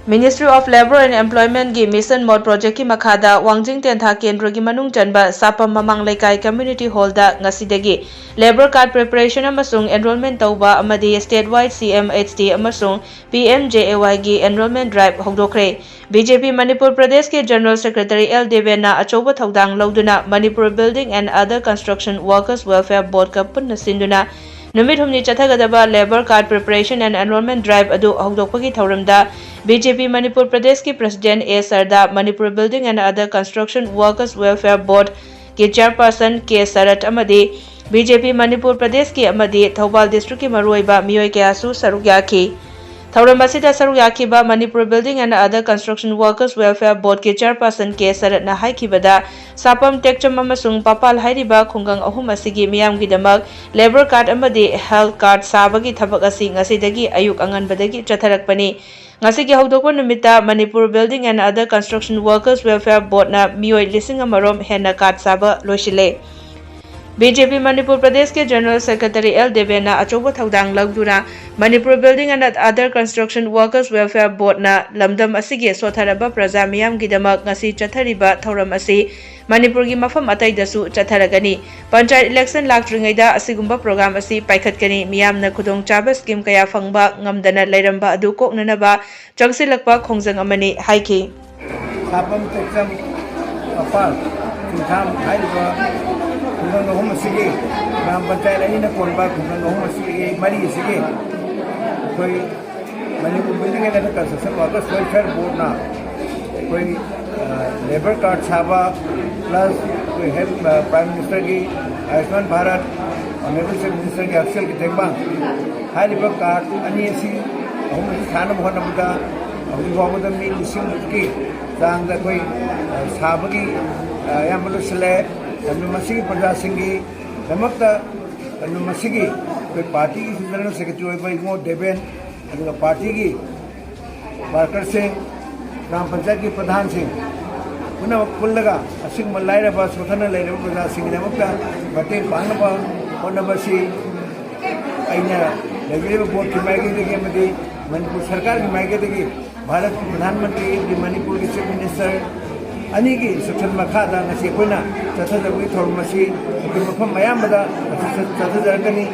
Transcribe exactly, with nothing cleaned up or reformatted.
Ministry of Labour and Employment ꯒꯤ Mission Mode Project ꯀꯤ ꯃꯈꯥꯗ ꯋꯥꯡꯖꯤꯡ ꯇꯦꯟꯊꯥ ꯀꯦꯟꯗ꯭ꯔꯒꯤ ꯃꯅꯨꯡ ꯆꯟꯕ ꯁꯥꯄꯝ ꯃꯃꯥꯡ ꯂꯩꯀꯥꯏ Community Hall ꯗ ꯉꯁꯤꯗꯒꯤ Labour Card Preparation ꯑꯃꯁꯨꯡ Enrollment ꯇꯧꯕ ꯑꯃꯗꯤ State Wide C M H T ꯑꯃꯁꯨꯡ P M J A Y ꯒꯤ Enrollment Drive ꯍꯧꯗꯣꯛꯈ꯭ꯔꯦ꯫ B J P Manipur ꯄ꯭ꯔꯗꯦꯁꯀꯤ General Secretary L ꯗꯦꯕꯦꯟꯅ ꯑꯆꯧꯕ ꯊꯧꯗꯥꯡ ꯂꯧꯗꯨꯅ Manipur Building and Other Construction Workers Welfare Board ꯀ ꯄꯨꯟꯅ ꯁꯤꯟꯗꯨꯅ ꯅꯨꯃꯤꯠ ꯍꯨꯝꯅꯤ ꯆꯠꯊꯒꯗꯕ Labour Card Preparation and Enrollment Drive ꯑꯗꯨ ꯍꯧꯗꯣꯛꯄꯒꯤ ꯊꯧꯔꯝꯗ B J P ꯃꯅꯤꯄꯨꯔ ꯄ꯭ꯔꯗꯦꯁꯀꯤ President A ꯁꯔꯗꯥ, Manipur Building and Other Construction Workers Welfare Board ꯀꯤ Chairperson K ꯁꯔꯠ ꯑꯃꯗꯤ B J P ꯃꯅꯤꯄꯨꯔ ꯄ꯭ꯔꯗꯦꯁꯀꯤ ꯑꯃꯗꯤ ꯊꯧꯕꯥꯜ District ꯀꯤ ꯃꯔꯨꯑꯣꯏꯕ ꯃꯤꯑꯣꯏ ꯀꯌꯥꯁꯨ ꯁꯔꯨꯛ ꯌꯥꯈꯤ꯫ ꯊꯧꯔꯝ ꯑꯁꯤꯗ ꯁꯔꯨꯛ ꯌꯥꯈꯤꯕ Manipur Building and Other Construction Workers Welfare Board ꯀꯤ Chairperson K ꯁꯔꯠꯅ ꯍꯥꯏꯈꯤꯕꯗ, ꯁꯥꯄꯝ, ꯇꯦꯛꯆꯝ ꯑꯃꯁꯨꯡ ꯄꯥꯄꯥꯜ ꯍꯥꯏꯔꯤꯕ ꯈꯨꯡꯒꯪ ꯑꯍꯨꯝ ꯑꯁꯤꯒꯤ ꯃꯤꯌꯥꯝꯒꯤꯗꯃꯛ Labour Card ꯑꯃꯗꯤ Health Card ꯁꯥꯕꯒꯤ ꯊꯕꯛ ꯑꯁꯤ ꯉꯁꯤꯗꯒꯤ ꯑꯌꯨꯛ ꯑꯉꯟꯕꯗꯒꯤ ꯆꯠꯊꯔꯛꯄꯅꯤ꯫ ꯉꯁꯤꯒꯤ ꯍꯧꯗꯣꯛꯄ ꯅꯨꯃꯤꯠꯇ Manipur Building and Other Construction Workers Welfare Board ꯅ ꯃꯤꯑꯣꯏ ꯂꯤꯁꯤꯡ ꯑꯃꯔꯣꯝ ꯍꯦꯟꯅ card ꯁꯥꯕ ꯂꯣꯏꯁꯤꯜꯂꯦ꯫ B J P ꯃꯅꯤꯄꯨꯔ ꯄ꯭ꯔꯗꯦꯁꯀꯤ General Secretary L ꯗꯦꯕꯦꯟꯅ ꯑꯆꯧꯕ ꯊꯧꯗꯥꯡ ꯂꯧꯗꯨꯅ Manipur Building and Other Construction Workers Welfare Board ꯅ ꯂꯝꯗꯝ ꯑꯁꯤꯒꯤ ꯁꯣꯠꯊꯔꯕ ꯄ꯭ꯔꯖꯥ ꯃꯤꯌꯥꯝꯒꯤꯗꯃꯛ ꯉꯁꯤ ꯆꯠꯊꯔꯤꯕ ꯊꯧꯔꯝ ꯑꯁꯤ ꯃꯅꯤꯄꯨꯔꯒꯤ ꯃꯐꯝ ꯑꯇꯩꯗꯁꯨ ꯆꯠꯊꯔꯒꯅꯤ꯫ Panchayat election ꯂꯥꯛꯇ꯭ꯔꯤꯉꯩꯗ ꯑꯁꯤꯒꯨꯝꯕ program ꯑꯁꯤ ꯄꯥꯏꯈꯠꯀꯅꯤ꯫ ꯃꯤꯌꯥꯝꯅ ꯈꯨꯗꯣꯡꯆꯥꯕ scheme ꯀꯌꯥ ꯐꯪꯕ ꯉꯝꯗꯅ ꯂꯩꯔꯝꯕ ꯑꯗꯨ ꯀꯣꯛꯅꯅꯕ ꯆꯪꯁꯤꯜꯂꯛꯄ ꯈꯣꯡꯖꯪ ꯑꯃꯅꯤ ꯍꯥꯏꯈꯤ꯫ ꯁꯥꯄꯝ, ꯇꯦꯛꯆꯝ, ꯄꯥꯄꯥꯜ, ꯆꯤꯡꯈꯥꯝ ꯍꯥꯏꯔꯤꯕ ꯈꯨꯡꯒꯪ ꯑꯍꯨꯝ ꯑꯁꯤꯒꯤ, ꯒ꯭ꯔꯥꯝ ꯄꯟꯆꯥꯌꯠ ꯑꯅꯤꯅ ꯀꯣꯟꯕ ꯈꯨꯡꯒꯪ ꯑꯍꯨꯝ ꯑꯁꯤꯒꯤ, ꯃꯔꯤ ꯑꯁꯤꯒꯤ ꯑꯩꯈꯣꯏ Manipur Building and Construction Workers Welfare Board ꯅ ꯑꯩꯈꯣꯏ, ꯑ, Labour Card ꯁꯥꯕ, plus ꯑꯩꯈꯣꯏ health, ꯑ, Prime Minister ꯒꯤ Ayushman Bharat, Honorable Chief Minister ꯒꯤ ꯍꯛꯁꯦꯜꯒꯤ ꯇꯦꯡꯕꯥꯡ ꯍꯥꯏꯔꯤꯕ card ꯑꯅꯤ ꯑꯁꯤ, ꯑꯍꯨꯝ ꯑꯁꯤ ꯁꯥꯅꯕ ꯍꯣꯠꯅꯕꯗ ꯍꯧꯖꯤꯛ ꯐꯥꯎꯕꯗ ꯃꯤ ꯂꯤꯁꯤꯡ ꯃꯨꯛꯀꯤ ꯆꯥꯡꯗ ꯑꯩꯈꯣꯏ, ꯑ, ꯁꯥꯕꯒꯤ, ꯑ, ꯑꯌꯥꯝꯕ ꯂꯣꯏꯁꯤꯜꯂꯦ꯫ ꯑꯗꯨꯅ ꯃꯁꯤꯒꯤ ꯄ꯭ꯔꯖꯥꯁꯤꯡꯒꯤꯗꯃꯛꯇ, ꯑꯗꯨ ꯃꯁꯤꯒꯤ ꯑꯩꯈꯣꯏ party ꯒꯤꯁꯨ General Secretary ꯑꯣꯏꯕ ꯏꯕꯨꯡꯉꯣ ꯗꯦꯕꯦꯟ, ꯑꯗꯨꯒ party ꯒꯤ worker ꯁꯤꯡ, ꯒ꯭ꯔꯥꯝ ꯄꯟꯆꯥꯌꯠꯀꯤ ꯄ꯭ꯔꯙꯥꯟꯁꯤꯡ ꯄꯨꯝꯅꯃꯛ ꯄꯨꯜꯂꯒ ꯑꯁꯤꯒꯨꯝꯕ ꯂꯥꯏꯔꯕ ꯁꯣꯠꯊꯅ ꯂꯩꯔꯕ ꯄ꯭ꯔꯖꯥꯁꯤꯡꯒꯤꯗꯃꯛꯇ ꯃꯇꯦꯡ ꯄꯥꯡꯅꯕ ꯍꯣꯠꯅꯕꯁꯤ ꯑꯩꯅ ꯂꯩꯖꯔꯤꯕ board ꯀꯤ ꯃꯥꯏꯀꯩꯗꯒꯤ ꯑꯃꯗꯤ ꯃꯅꯤꯄꯨꯔ ꯁꯔꯀꯥꯔꯒꯤ ꯃꯥꯏꯀꯩꯗꯒꯤ ꯚꯥꯔꯠꯀꯤ ꯄ꯭ꯔꯙꯥꯟ ꯃꯟꯇ꯭ꯔꯤ ꯑꯃꯗꯤ ꯃꯅꯤꯄꯨꯔꯒꯤ ꯆꯤꯐ ꯃꯤꯅꯤꯁꯇꯔ ꯑꯅꯤꯒꯤ ꯏꯟꯁꯇ꯭ꯔꯛꯁꯟ ꯃꯈꯥꯗ ꯉꯁꯤ ꯑꯩꯈꯣꯏꯅ ꯆꯠꯊꯖꯕꯒꯤ ꯊꯧꯔꯝ ꯑꯁꯤ ꯑꯩꯈꯣꯏ ꯃꯐꯝ ꯑꯌꯥꯝꯕꯗ ꯆꯠꯊꯖꯔꯛꯀꯅꯤ꯫